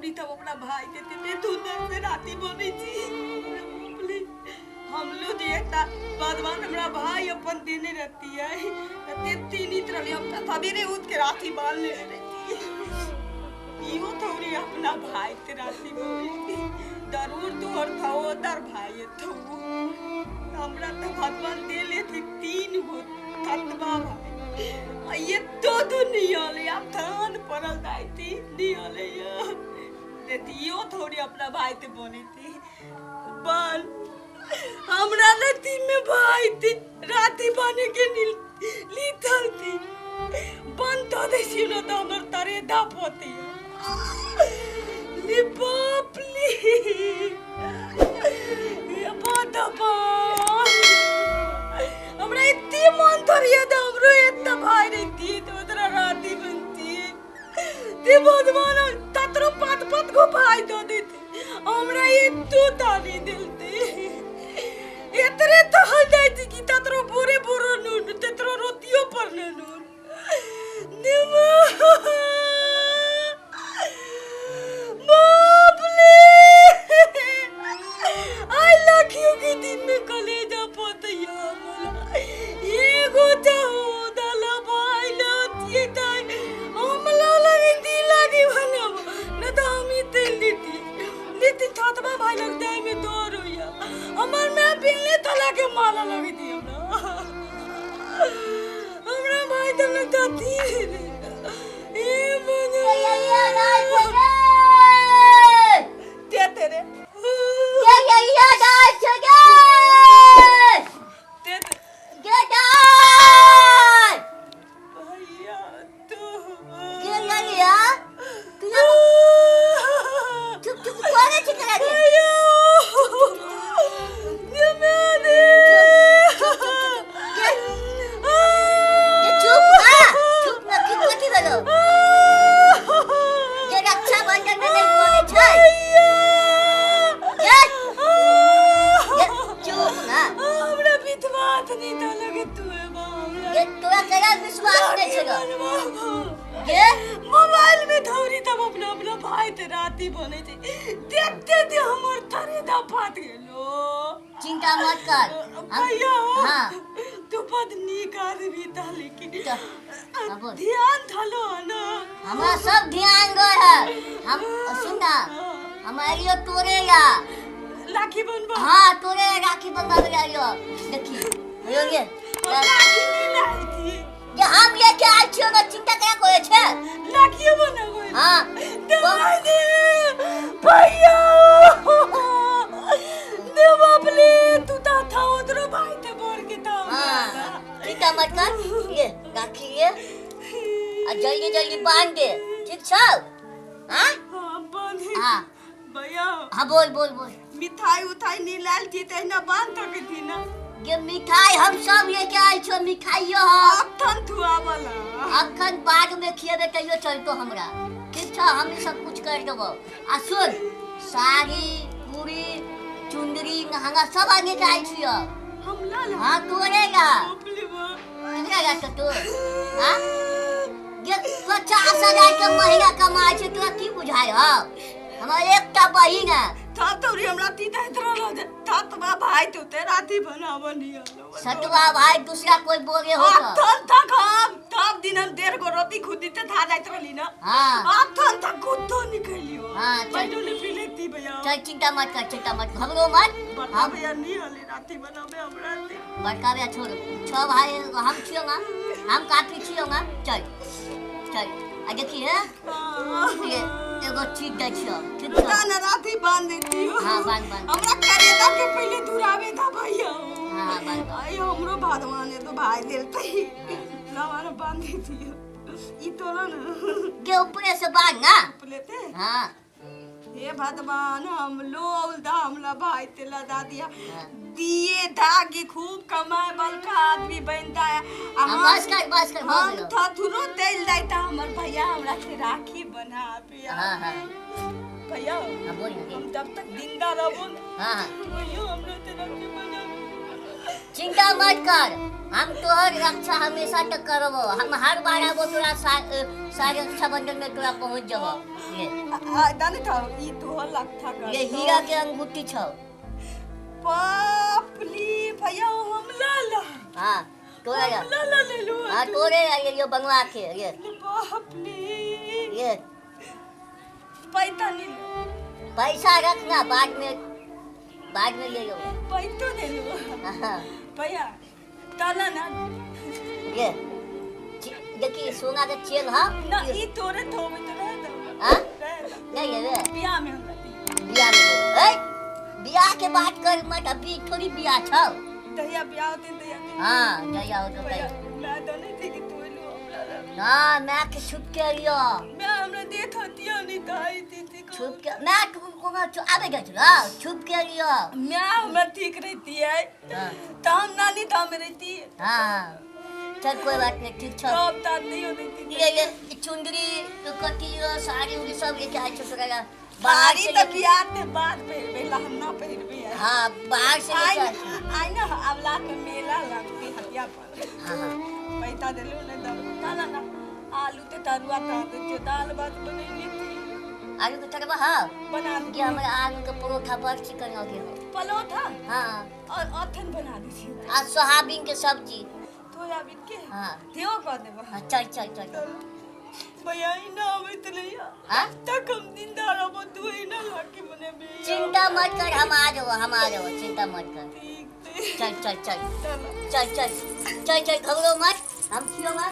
थौरी तब अपना भाई के ते सुंदर से राती बनै छी। हम लो जे एकटा भगवान हमरा भाई अपन देने रहती है ते तीन रहली, हम तऽ सवेरे उठ के राती बांध लेने रहती। इहो थौरी अपना भाई ते राती बनै जरूर तोहर थो दर भाई थो। हमरा तऽ भगवान देले थे तीन गो ततबा भाई, ये तो दुनिया ले आप थान पड़ल दाई थी निया ले देतियो थोड़ी अपना भाई ते बनी थी। बाल हमरा लती में भाई थी राती बने के नील लीथल थी बन तो दे छी न तो हमर तरे दा पोती ली बाप ली ये बात हमरा इतनी मन धरिए तो हमरो इतना भाई रहती तो उतरा राती बनती ते भगवान ततरो पात पात को भाई दो देते हमरा एतो तानी दिलते एतरे तो हल जाती कि ततरो बोरे बोरो नून ततरो रोटियों पर न नून निमा बाप ले आई लाखियों के दिन में कलेजा पोतैया मोला एगो तो दला भाई लोती ताई हमला लगे दी लागी बनब न तो हम ही तेल लेती लेती छातवा भाई लग जाए में तो रोया हमर मैं बिल्ले तला के माला लगी थी हमरा हमरा भाई तो न जाती ए मना ते तेरे ते भैया तू भैया ये मैंने हमरा विधवात नहीं था लगे तू है ये तोरा केना विश्वास नहि छलो ये मोबाइल में धौरी तब अपना अपना भाई ते राती बने थे देखते थे हमर थरे दा फाट गेलो। चिंता मत कर भैया हाँ। तू बड नीक आदमी था लेकिन हाँ, बोल। ध्यान थलो ना हमरा सब ध्यान गए है। हम सुन ना, हम आइयो तोरे ला राखी बनबा। हाँ तोरे राखी बनवावे ला आइयो। देखी यो ये हम राखी नहीं लाई थी जे हम लेके आयल छियो ना, चिंता करा करे छे राखी बनाबो। हाँ दवाई दे भैया दे बापले तू ता था उधरो भाई ते बोर के था। हाँ चिंता मत कर, ये राखी ये आ जल्दी जल्दी बांध दे, ठीक छौ? हाँ हाँ बांध। हाँ भैया हाँ बोल बोल बोल। मिठाई उठाई नहीं लाल थी ते ना बांध तक थी ना। ये मिठाई हम सब लेके आयल छो, मिठाइयो हम अखन थुआवला अखन बाद में खिएबे तैयो चलतो हमरा, ठीक छौ? हम सब कुछ कर देबो। आ सुन, साड़ी पूरी चुंदरी नहंगा सब आने के आयल छियो हम ला ला। हाँ तोरे ला। बापले बाप। केकरा ला तो तू? हाँ ये 50,000 के महीना कमाय छै, तोरा की बुझाय हौ? हमर एकटा बहिन है। था तोरी हमरा तीता इतना लो दे ततवा भाई तो ते राती बनावनी सतवा भाई दूसरा कोई बोले हो तो थन तक हम तब दिन हम 1.5 गो रोटी खुद ते था जाइत रहली ना। हाँ आ थन तक कुत्तो निकलियो। हाँ, चल। बैठो ले पी लेती भैया। चल चिंता मत कर, चिंता मत घबरो मत। बड़का भैया नहीं हले राती बनावे हमरा ते। बड़का भैया छोड़, छो भाई हम छियो ना, हम काफी छियो ना। चल चल आ देखी है ये एगो चीज दै छियो, ठीक छौ? ना राती बांध देती हो। हाँ बांध बांध। हमरा करेदा के पहले दुरावे था भैया। हाँ बांध बांध। आई हमरो भगवान ने तो भाई देलते लवान बांध देती हो। ई तोला ना के ऊपर से बांध ना। ऊपर लेते। हाँ हे भगवान हम लोल दा हमला भाई तेला दा दिया दिए दागी खूब कमाए बलका आदमी बनता है। हाँ, बस कर बस कर हो हम गेलो। थथुरो तेल दैता हमर भैया हमरा के राखी बना पिया। हाँ हाँ भैया हाँ बोल ना। हम तब तक जिंदा रहबो। हाँ भैया हमरा ते राखी बना। चिंता मत कर, हम तोहर रक्षा हमेशा तक करबो। हम हर बार आबो तोरा सारे रक्षाबंधन में तोरा पहुंच जबो। ये आ दाने था ई तोहर लगथा कर। ये हीरा के अंगूठी छौ। बापली भैया हम ला ला। हाँ तोरा हम ला ला ले लो। हाँ तोरे ये बनवा के ये। बापली ये पैसा नहीं लो। पैसा रखना, बाद में ले लो। पैसा दे लो। हाँ। भैया ताला ना। ये देखिए सोना के चेन। हाँ ना ई तोरे थोबे तो रह दो। हाँ? रह दो। नहीं ये रे। बियाह में हमरा दी। बियाह में दे। ए बियाह के बात कर मत, अभी थोड़ी बियाह छौ। दहिया बियाह होते दहिया। हाँ दहिया होते भैया, दहिया। मैं तो नहीं थी कि तू लो हमरा ला। ना मैं के छुप के लियो। मैं हमरा देत होती नहीं तो आई थी थी को। छुप के मैं तू को ना आबे जाय छौ, छुप के लियो। मैं हमरा ठीक रहती है। हाँ। तो हम नानी धाम में रहती है। हाँ चल कोई बात नहीं, ठीक छौ। तो अब तात नहीं होती थी। ये चुंदरी कथी साड़ी उड़ी सब लेके आइ छौ तोरा ला। बाहर साड़ी से तो लेके- बियाह के बाद पहिरबे, ला हम ना पहिरबे यार। हाँ बाहर से आई लेके आइ छौ। आई ना अवला के मेला लगती हटिया पर। हाँ, हाँ। पैसा देलू ने दब ताला ना आलू ते तरुआ ता दे छो, दाल भात बनैली थी। आलू के तरुआ? हाँ। बना दी। ये हमरा आलू के परोठा बड़ चिकन लगे हो। परोठा? हाँ। और अथन बना दी छी। आ सोयाबीन के सब्जी। सोयाबीन के? हाँ। देओ कर देबो। हाँ, चल, चल, चल। चल। भैया ई ना आबैत रहिया। हाँ? तक हम दिन दारा तू ही ना लाके बनेबे। चिंता मत कर, हम आ जाओ, हम आ जाओ, चिंता मत कर। ठीक, ठीक। चल, चल, चल। चल। चल, चल। चल, चल, घबरो मत, हम छियो मत।